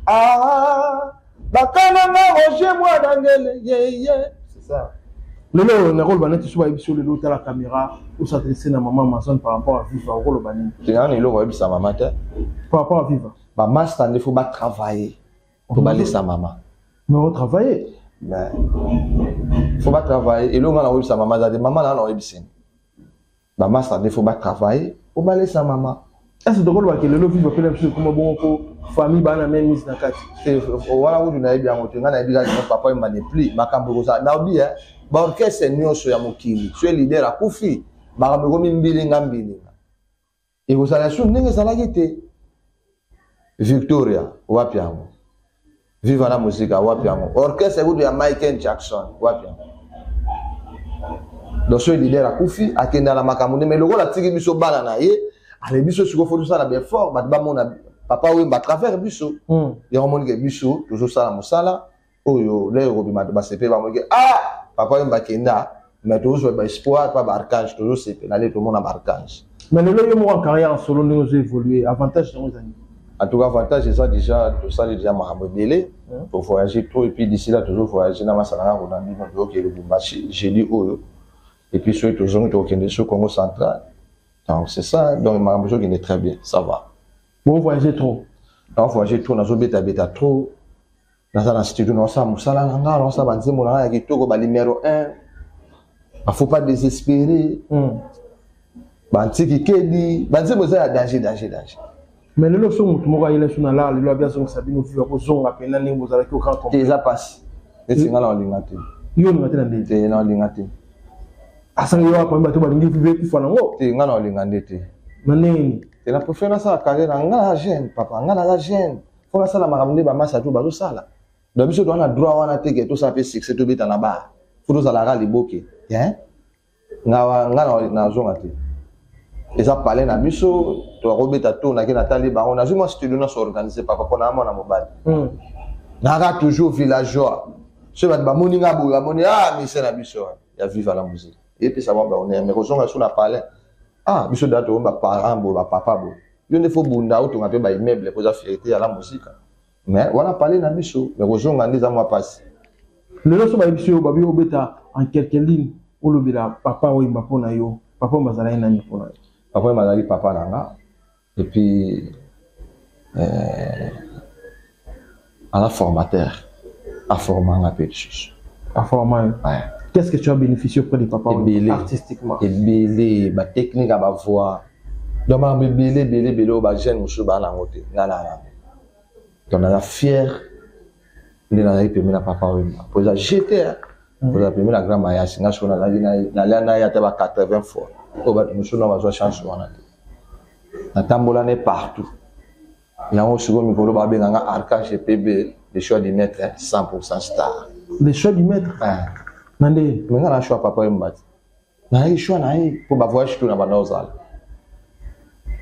ah, bakananga Roger mwana ngele yeye. C'est ça. Lelo nakoloba neti so bayebi so lelo otala caméra os'adresse na mama Amazon par rapport à Viva, okoloba nini? Tingana eloko oyebisa mama te. Par rapport à Viva. Ba master nde faut ba travailler. Faut balesa mama. Mais on travailler. Mais faut ba travailler. Eloko nga na oyebisa mama za te mama na na oyebisa. Ba master nde faut ba travailler. Faut balesa mama. Est-ce que tokoloba ke lelo Viva pena biso ekoma bongo po famille bana même mise na kati? Wana kutu nayebi yango te. Nga nayebi kaka papa Wemba ne plus makambo ekozala. Naobi hein, ba orchestre nyonso ya mokili soki leader akufi makambo ekomi mbilinga mbilinga. Ekozala su ndenge ezalaki te. Victoria wapi yango? Viva la musica wapi yango? Orchestre kutu ya Michael Jackson wapi yango? Donc soki leader akufi akenda na makambo nde, mais lokola atiki biso bana na ye, ale biso sikoyo faut tosala ba effort bato bamona papa Wemba à travers biso. Yango omoni ke biso tozosala mosala oyo lelo ekobima bato basepeli bamoki ah papa Wemba akenda, mais tozozwa ba espoir pa ba archange tozosepela nde tomona ba archange. Mais lelo yo moko en carrière en solo ndenge ozo évoluer, avantage yango ezali? En tout cas avantage eza déjà tosali déjà makambo ebele, to voyager trop et puis d'ici là tozo voyager na masala nga kona bino toyoke Lubumbashi jeudi oyo et puis soki tozongi tokokende sur Congo central. Donc c'est ça, donc makambo ezokende très bien, ça va. Bon voyager trop. Donc voyager trop, nazo beta beta trop. Naza na studio naosala mosala na nga, naosala banzembo na nga ya kitoko ba numéro 1. Ba faut pas désespérer. Bantiki kedi, banzembo eza ya danger danger danger. Mais lelo so motu moko ayela so na lar lelo abi azongisa bino viva kozonga pena ndenge bozalaki au grand complet. Eza pasi. Neti nga na olinga te. Yo olinga te na ndenge? Te, na olinga te. Asanga yo apa bato balingi viva ekufa nango? Te, nga na olinga nde te. Na ndenge nini? Te, na préfère nasala carrière na nga na jeune papa, nga naza jeune. Faut nasala makambo nde ba masa tout bazosala. Donc biso toza na droit wana te ke tosala pe succès tobeta na bar. Faut tozalaka liboke. Hein? Nga nga nazonga te. Eza palais na biso, tokobeta tour nake natali bango, nazwi mwa studio nyonso organiser papa mpo na mwana mobali. Naka toujours villageois. Soki bato bamoni nga boye, bamoni ah mise na biso ya Viva la musique. Epesa bango ba honneur, mais kozonga so na palais. Ah biso da to ba parents boye, ba papa boye. Yo nde faut bunda otonga pe ba immeuble po eza fierté ya la musique. Mais wana palais na biso, mais kozonga nde eza mwa pasi. Lelo so bayebi yo babi obeta en quelques lignes olobela papa Wemba mpo na yo. Papa Wemba azalaki nani mpo na yo? Papa Wemba azalaki papa na nga et puis aza formateur, aforma nga mpe lisusu. Aforma yo? Ouais. Qu'est-ce que tu as bénéficié auprès de papa Wemba Ebele. artistiquement? Ebele, ba technique ya ba voix. Donc makambo ebele ebele ebele oyo ba jeune mosusu baa nango te, nga na yango. Donc naza fier nde nazalaki pembeni na papa Wemba. Po eza GT, hein. Oza pembeni na grand Mayasi, nga soki nazalaki na ye, nalia na ye ata ba 80 fois. Oyo bato mosusu na bazwa chance wana te. Natambola ne partout. Yango sikoyo mikolo babenga nga Archange PB, le choix du maître, hein, 100% star. Le choix du maître? Hein. Na nde? Mais nga na choix papa Wemba te. Na ye choix na ye po ba voyage tout na banda ozala.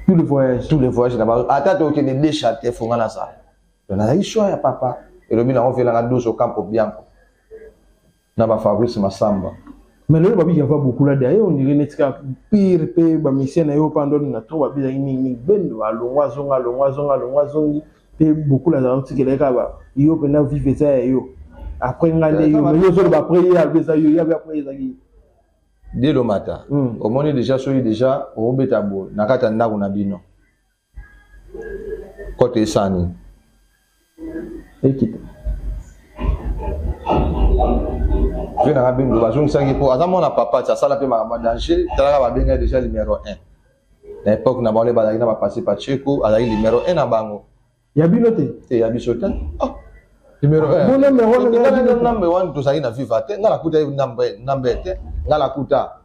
Tous les voyages. Tous les voyages na ba ata to kende deux châteaux fo nga na sala. Donc na ye choix ya papa. Elobi na ovela nga 12 au Campo Bianco. Na ba Fabrice Massamba. Mais lelo babi yava beaucoup là derrière, on dirait neti ka pire pe ba musicien na yo pa ndoni na trop babi zangi mingi mingi bendo alongwa zonga alongwa zonga alongwa zongi pe beaucoup là za tikela ka ba yo pe na vivre ça ya yo. Après nga nde yo, mais yo zolo ba après ya beza yo ya après ezangi. Dès le matin. Omoni déjà soki déjà obeta bo na kata ndako na bino. Kote esani. Ekita. Vie na bino bazongisaki po aza mwana papa ti asala pe makambo ya danger, talaka babenga déjà numéro 1. Na époque na bango bazalaki na ba Pasi Pacheco, azalaki numéro 1 na bango. Ya bino te? Te ya biso te. Ah. Numéro 1. Bon numéro 1 nga na number 1 tozalaki na Viva te, nga nakuta ye number te, nga nakuta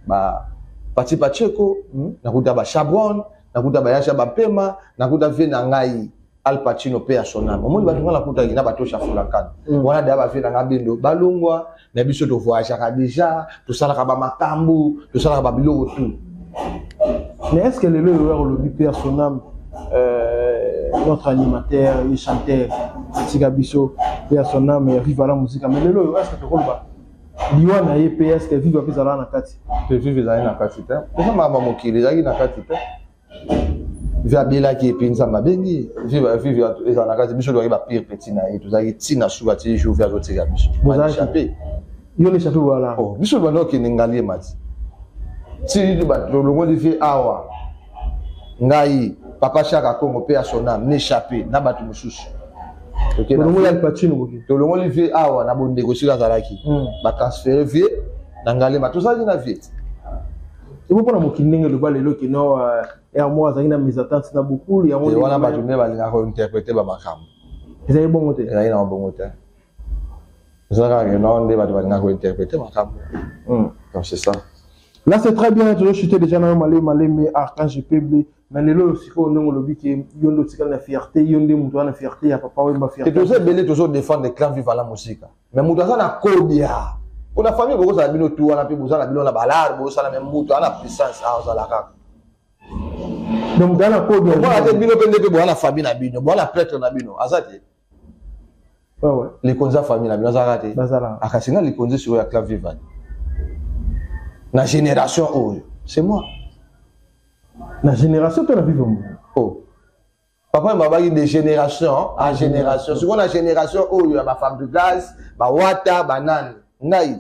ba Pati Pacheco, nakuta ba Chabron, nakuta ba Yasha Bampema, nakuta vie na ngai. Al Pacino pe ya son âme. Omoni bato nga nakutaki na bato ya Fulankana. Wana deya bavie na nga bendo balongwa na biso to voyageaka déjà, tosalaka ba makambo, tosalaka ba biloko tout. Mais est-ce que lelo oyo olobi pe ya son âme notre animateur et chanteur atika biso pe ya son âme ya Viva la Musica, mais lelo oyo est-ce que tokoloba liwa na ye pe est-ce que Viva pe ezalaka na kati? Te, Viva ezalaki na kati te. Eza makambo ya mokili, ezalaki na kati te. Vieux abelaki epuis Nzambe abengi ye. Vive ezala na kati, biso tozalaki ba pire petit na ye, tozalaki ntina suka ti jour vieux azotika biso. Bozalaki? Échappé. Yo na échappé voilà. Oh, biso banda okende Ngaliema ti. Ti tolongoli vieux awa. Ngai papa Chaka Congo pe ya son âme, na échappé na bato mosusu. Tolongoli Al Pacino boki. Tolongoli vieux awa na bondeko esika azalaki. Ba transférer vieux na Ngaliema. Tozalaki na vieux. Ebo mpona mokili ndenge eloba lelo ke no heure moko azalaki na mésentente na bokulu yango ndenge wana bato nde balingaka kointerprete bamakambo. Ezali bongo te. Ezali na bongo te. Eza kaka ke no nde bato balingaka kointerprete makambo. Donc c'est ça. Là c'est très bien, tozo chuter déjà na yo malembe malembe Archange Peble. Mais lelo sikoyo ndenge olobi ke yo nde otikali na fierté, yo nde moto wana fierté ya papa Wemba, fierté. Te, toza ebele tozo défendre clan Viva la Musica. Mais moto aza na kodia. Mpo na famille bokozala bino tu wana mpe boza na bino na balare bozosala, mais moto aza na puissance azala kaka. Donc moto aza na kodia. Omona te bino mpe nde mpe boza na famille na bino, boza na prêtre na bino, aza te. Likonzi ya famille na bino azalaka te. Akasi nga likonzi sikoyo ya clan Viva. Na génération oyo, c'est moi. Na génération to na Viva mo. Oh. Papa babaki de génération à génération. Sikoyo na génération oyo ya ba Fabregas, ba Wata, ba nani. Ngai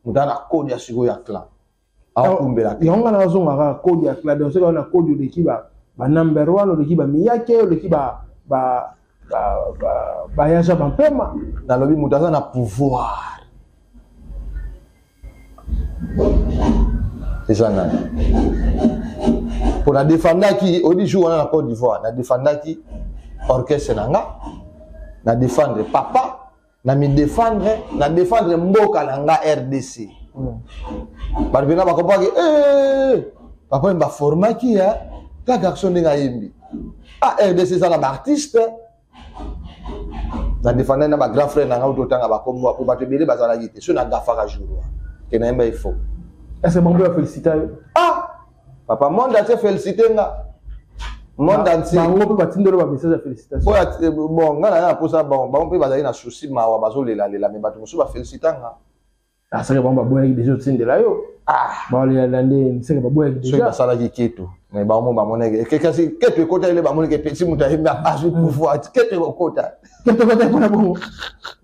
moto na code ya sikoyo ya clan. Aokumbela. Yango nga nazonga kaka code ya clan. Donc soki na code oleki ba ba number 1, oleki ba Miyake, oleki ba ba ba ba Yaja Bampema. Nalobi moto aza na pouvoir. Eza nani? Po na défendaki oyebi jour wana na Côte d'Ivoire, na défendaki orchestre na nga, na défendre papa, na mi défendre, na défendre mboka na nga RDC. Bato mpenza bakompraki, papa oyo baformaki ya ta garçon ndenge ayembi. Ah, RDC eza na baartiste. Na défendaki na ba grand frère na nga oyo totanga bakombo po bato ebele bazalaki te. So na gafaka jour wana ke nayemba il faut. Est-ce que bango ya félicité yo? Ah, papa monde entier félicité nga. Monde entier. Bango mpe batindelo ba message ya félicitation. Oyo bon nga na na posa bango, bango mpe bazali na souci mawa bazolelalela, mais bato mosusu ba félicité nga. Ah, seke bango baboyaki déjà otindela yo. Ah. Baolela nde seke baboyaki déjà. Soki basalaki keto, mais bango bamonaki kasi keto ekota ele bamonaki petit moto ayembi azwi pouvoir, keto ekokota. Keto ekota mpona bongo.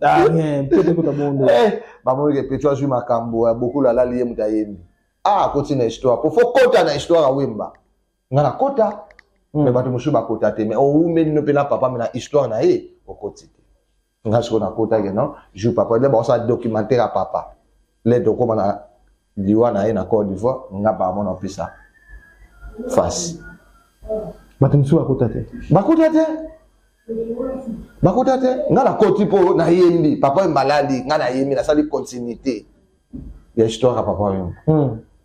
Ah, rien, keto ekota bongo. Eh, bamonaki petit azwi makambo ya bokulu alali ye moto ayembi. Ah, akoti na histoire. Po faut kota na histoire ya Wemba. Nga na kota, mais bato mosusu bakota te, mais owumeli no mpe na papa, mais na histoire na ye okoti te. Nga sikoyo nakotaki non jour papa nde bakosala documentaire ya papa le tokóma na liwa na ye na Côte d'Ivoire, nga bamona opesa face. Bato mosusu bakota te. Bakota te. Bakota te. Nga nakoti mpo nayembi papa oyo malali, nga nayembi nasali continuité ya histoire ya papa oyo.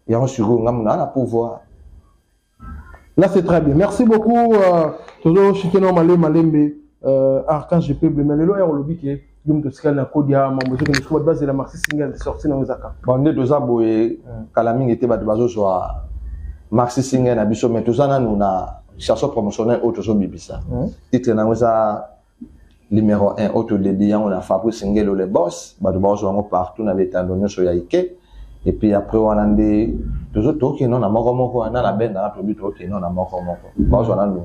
Yango sikoyo nga mona na pouvoir. Là c'est très bien. Merci beaucoup. Toujours chuteno malembe malembe Archange Peuple mais lelo ya olobi ke yo moto otikali na kodia mambo ezokende soki bato bazela maxi single sorti nango ezaka. Bon nde toza boye kala mingi te bato bazozwa maxi single na biso, mais toza nanu na chanson promotionnelle oyo tozobibisa. Titre nango eza numéro 1 oyo todedi yango na Fabrice Ngelo le boss, bato bazozwa yango partout na betando nyonso ya Ike. Et puis après wana nde tozo tokende na moko moko wana na benda na tobi tokende na moko moko. Bazwa nanu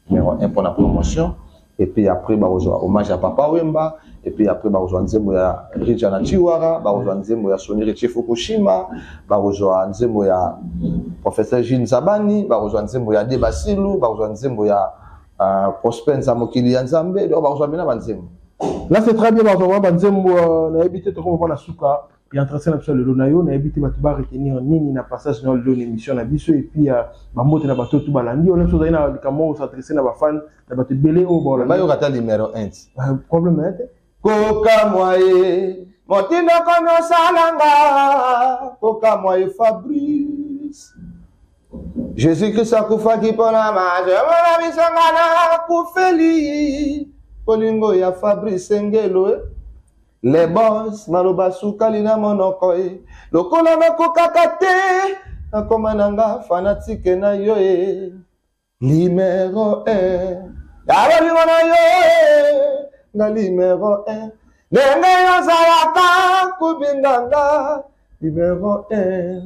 numéro 1 pour la promotion. Et puis après bazwa hommage à Papa Wemba, et puis après bazwa nzembo ya Rijana Chiwara, bazwa nzembo ya Sony Richie Fukushima, bazwa nzembo ya professeur Jean Zabani, bazwa nzembo ya De Basilu, bazwa nzembo ya Prosper Nzamokili ya Nzambe, donc bazwa bena banzembo. Là c'est très bien, bazwa banzembo na yebi te tokoma na suka ya entretien na biso lelo na yo, na yebi te bato ba retenir nini na passage na lelo na émission na biso, et puis bambote na bato tout balandi oyo nyonso ozali na likambo oyo s'adresser na ba fan na bato ebele oyo baolandi. Bayoka ata numéro 1. Problème ya te. Kokamwa ye motindo kono osalanga, kokamwa ye Fabrice. Jésus Christ akufaki mpona majomona bisanga na kufeli bolingo ya Fabrice Ngelo eh. Les boss maloba sukali na monoko e lokola nakokaka te nakoma na nga fanatike na yo e Numero 1 ya bolingo na yo e nga numero 1 ndenge ozalaka kobinga nga numero 1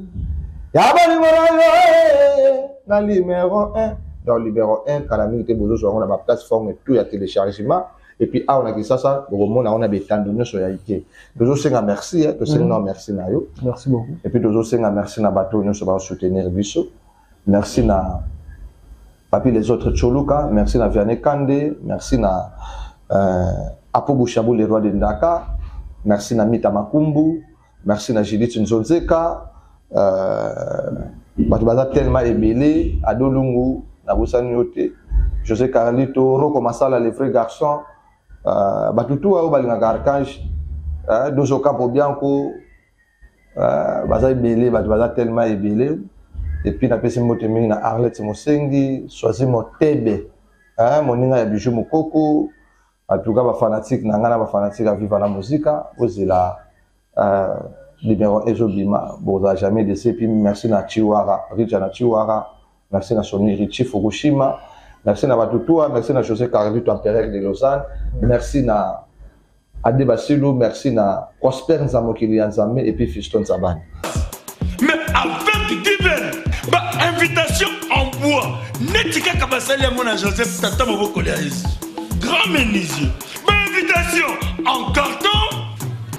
ya bolingo na yo e nga numero 1. Donc numero 1, kala mingi te bozozwa yango na baplateforme tout ya téléchargement. Et puis awa na Kinshasa, bokomona yango na betando nyonso ya ike. Tozosenga merci, tosenga na merci na yo. Merci beaucoup. Et puis tozosenga merci na bato nyonso bazosoutenir biso. Merci na Papi les autres Choluka, merci na Vianney Kande, merci na Apo Bouchabou, le roi de Ndaka, merci na Mita Makumbu, merci na Judith Nzonzeka, bato baza tellement ebele, Ado Lungu, nabosani yo te, José Carlito, Rocco Masala, le vrai garçon, bato tu oyo balingaka Archange, Dozo Capo Bianco, baza ebele, bato baza tellement ebele. Et puis napesi mbote mingi na Arlette Mosengi, Swazi Motebe, moninga ya Bijou Mokoko. En tout cas bafanatique na ngai na bafanatique ya Viva la Musica, ozela numéro ezobima, bozala jamais déçus. Et puis merci na Chiwara Richa, na Chiwara, merci na Soni Richi Fukushima, merci na Batutua, merci na José Carlito, empereur de Lausanne, merci na Ade Basilu, merci na Prosper Nzamokili ya Nzambe et puis Fiston Nzabani. Mais avec Given, ba invitation en bois neti kaka basali yango na Joseph tata mobokoli ya Yesu, grand menuisier. Ba invitation en carton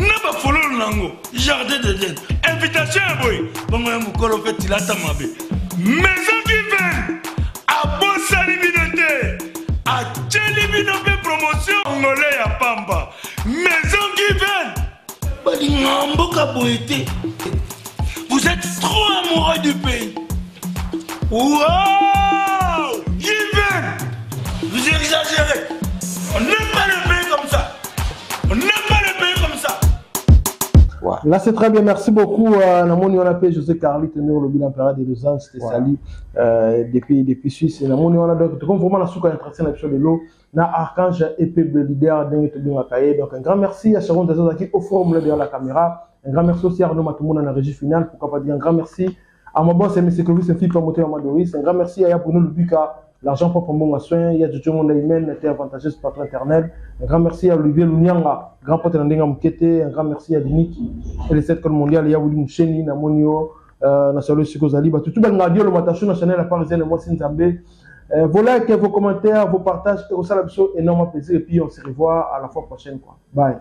na bafololo nango, jardin d'Eden. Invitation ya boye bongo ya mokolo mpe tilata mabe. Maison Given abosani bino te, atieli bino mpe promotion ngole ya pamba. Maison Given balinga mboka boye te. Vous êtes trop amoureux du pays. Wow! Given! Vous exagérez. On n'aime pas le pays comme ça. On n'aime pas le pays comme ça. Ouais. Là, c'est très bien. Merci beaucoup. Namoni wana pe José Carly, teneur le bilan l'empereur de Lausanne, c'était sali depuis Suisse. Namoni wana donc, comme vraiment la souka entretien na biso lelo na Archange EP le leader ndenge tobengaka ye. Donc un grand merci à Sharon Tazaki au forum derrière la caméra. Un grand merci aussi à Arnaud Matumona na régie finale. Pourquoi pas dire un grand merci à mon boss, M. Clovis Philippe Moto Madoris. Un grand merci à Yabuno Lubika, l'argent propre bon à soin. Il y a Jojo Monda Imen, était avantageuse patron éternel. Un grand merci à Olivier Lunyanga, grand pote Ndenga Mukete. Un grand merci à Dinik et les 7 codes mondiales. Il y a Willy Moucheni, Namonio, Nassalo Sikozali. Bah, tout le monde le Matasho national, la parisienne, moi, Nzambe. Vos likes, vos commentaires, vos partages, et au salabso, énormément plaisir. Et puis, on se revoit à la fois prochaine, quoi. Bye.